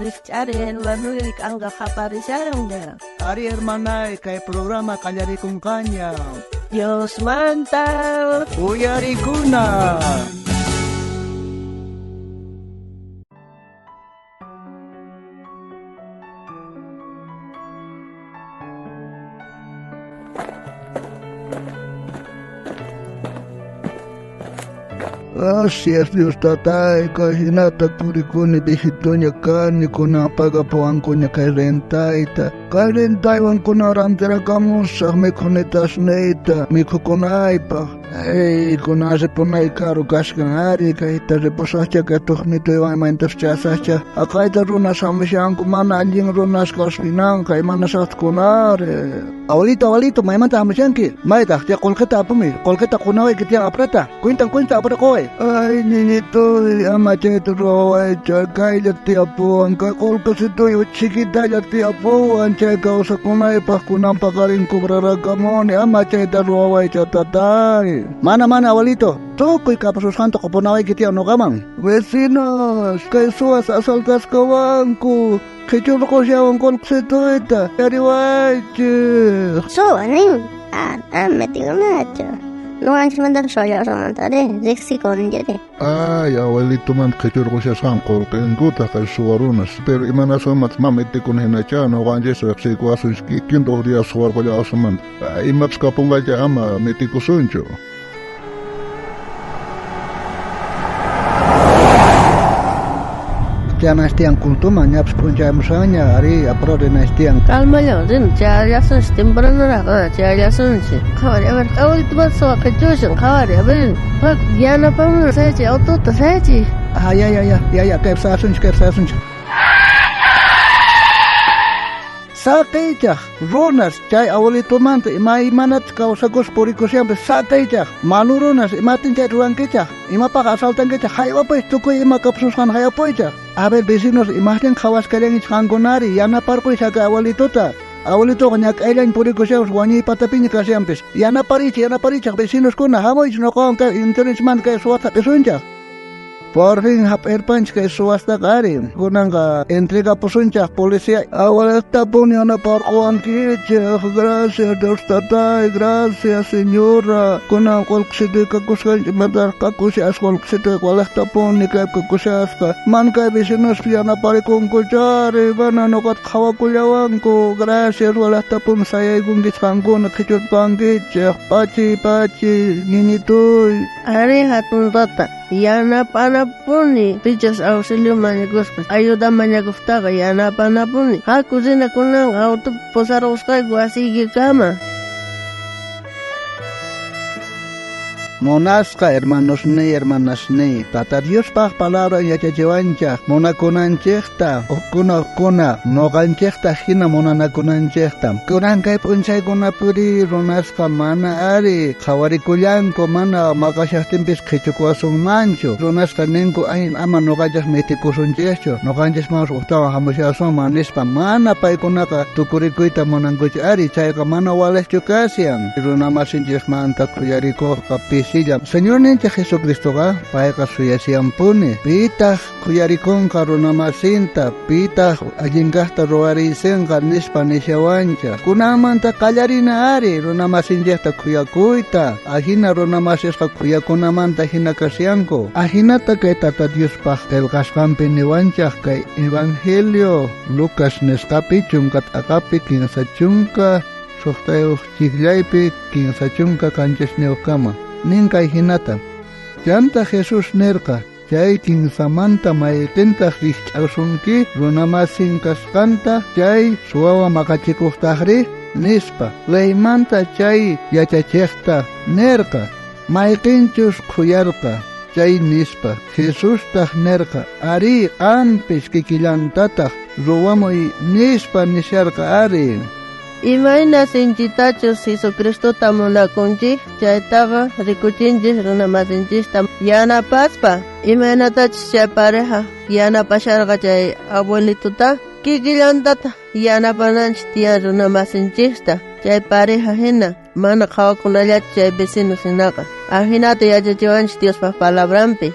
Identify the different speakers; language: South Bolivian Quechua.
Speaker 1: Rijch'ari hermanoy, k'anqa qaparishanña.
Speaker 2: Ari hermanay, kay programa qallarikunqaña.
Speaker 1: Diosmanta
Speaker 2: Uyarikuna. Gracias Dios tatay, kay hinata purikuni viejitoña kani kunan pagapuwankuña kay rentayta. Kay rentaywan kunan rantirakamusaq mikhunitasniyta mikhukunaypaq. Ey, kunan ripunay karu kashkan ari, kayta ripusaqcha kay tuqnituywan imaynatas chasaqcha. Haqayta runas hamushanku mana allin runas kawsapinanqa imanasaqta kunari. Abuelito, abuelito, maymanta hamushanki? Maytaq, chay qullqita apamuy, qullqita qunawayki tiyan aprata. Cuentan, cuenta, apura quway. Ay, ñiñituy, ama chayta ruwawaychu, kaylla tiyapuwan, kay qullqisituy chiquitalla tiyapuwan, chay kawsakunaypaq kunan paqarin cobrarakamuni, ama chayta ruwawaychu, tatay. Mana, mana, abuelito, tukuy kapususqanta qupunawayki tiyan noqaman. Vecinos, kay suwas asaltasqawanku, qhichurqushawan qullqisituyta, yariwaychis.
Speaker 3: Suwa nin, ah, ama tikunachu. Noqanchikmantaqa suwallawasunmanta ari, riqsikunchari.
Speaker 4: Ay, abuelitomanta qhichurqushasqan qullqinkuta kay suwa runas, pero imanaswanmanta mana mitikuna hinacha noqanchis riqsiykuwasunchik kikinta huk día suwarqullawasunmanta. Imapas kapunqacha ama mitikusunchu.
Speaker 2: Tiyan tiyan cultuman, ñapis p'unchaymushanña, ari apurado rinanchis tiyan.
Speaker 5: Calmallawan rina, chayllasunchik tempranuraq, chayllasunchik. Qhawari, a ver, abuelito suwa qhichushan, qhawari, a ver, yanapamun, sayachiy, autota sayachiy.
Speaker 2: Ah, ya, ya, ya, ya, ya, kaypi sayasunchik, kaypi sayasunchik. Saqiychaq runas chay abuelitomanta imaymanata kawsakuspa purikushanpis saqiychaq malu runas imatin chay ruwankichaq imapaq asaltankichaq haywapuychaq tukuy ima kapususqan haywapuychaq. A ver vecinos imajtin qhawaskallankichaq qankunari yanaparquychaq haka abuelitota. Abuelitoqa ñak'ayllaña purikushanpis wañuy patapiña kashanpis yanaparichaq yanaparichaq vecinoskuna hamuychaq noqawan kay internetmanta kay suwata hap'isunchaq. Por fin hap'irpanchik kay suwastaqa ari kunanqa entregapusunchaq policía. Abuelitapuni yanaparquwankichaq, gracias Dios tatay, gracias señora. Kunan qullqisituy kakusqanchik imataraq kakushi as qullqisituy walaqtapuni kay kakushasqa. Mana kay vecinospi yanaparikunkuchari, mana noqata qhawakullawanku. Gracias walaqtapuni sayaykunkichik qankuna qhichurpankichik. Pachi, pachi, ñiñituy.
Speaker 5: Ari hatun tata, yanapanapuni pichas auxilio mañakuspa, ayuda mañakuqtaqa yanapanapuni. Haku rina kunanqa autopi pusarqusqayku wasiykikama.
Speaker 2: Monasqa hermanosniy, hermanasniy, Tata Diospaq palabra yachachiwanchaq munakunanchikta, ukkuna ukkuna noqanchikta hina munanakunanchikta. Kunan kay p'unchaykunapiri runasqa mana ari qhawarikullanku, mana maqashaqtinpis qhichukuwasunmanchu. Runasqa ninku ay ama noqanchik mitikusunchikchu, noqanchik mas ujtawan hamushasunman nispa mana paykunaqa tukurikuyta munankuchu ari, chayqa mana waliqchu kashan. Runamasinchikmanta khuyarikuqqa pisi. Señorninchik Jesucristoqa payqa suyasyanpuni. Pitaq khuyarikunqa runamasinta, pitaq allinkaqta ruwariysinqa nispa nishawanchaq. Kunanmanta qallarina ari runamasinchikta khuyakuyta, ajina runamasisqa khuyakunamanta hina kasyanku. Ajinata kay Tata Diospaq qillqasqanpi niwanchaq kay Evangelio Lucas nisqapi chunka t'aqapi 36 chiqllaypi 37kama. Nin kay hinata. Chanta Jesús nerqa, chay kinsamanta mayqintaq rikch'asunki runamasin kasqanta chay suwawan maqachikuqtaqri nispa. Leymanta chay yachachiqta nerqa, mayqinchus khuyarqa chay nispa. Jesustaq nerqa, ari qanpis kikillantataq ruwamuy nispa nisharqa ari.
Speaker 5: Imayna sinchitachus Jesucristota munakunchik, chaytaqa rikuchinchik runamasinchikta yanapaspa. Imaynatachus chay pareja yanapasharqa chay abuelitota, kikillantata yanapananchik tiyan runamasinchikta. Chay pareja hina mana qhawakunallachu chay vecinos hinaqa. Ajinata yachachiwanchik Diospaq palabranpi.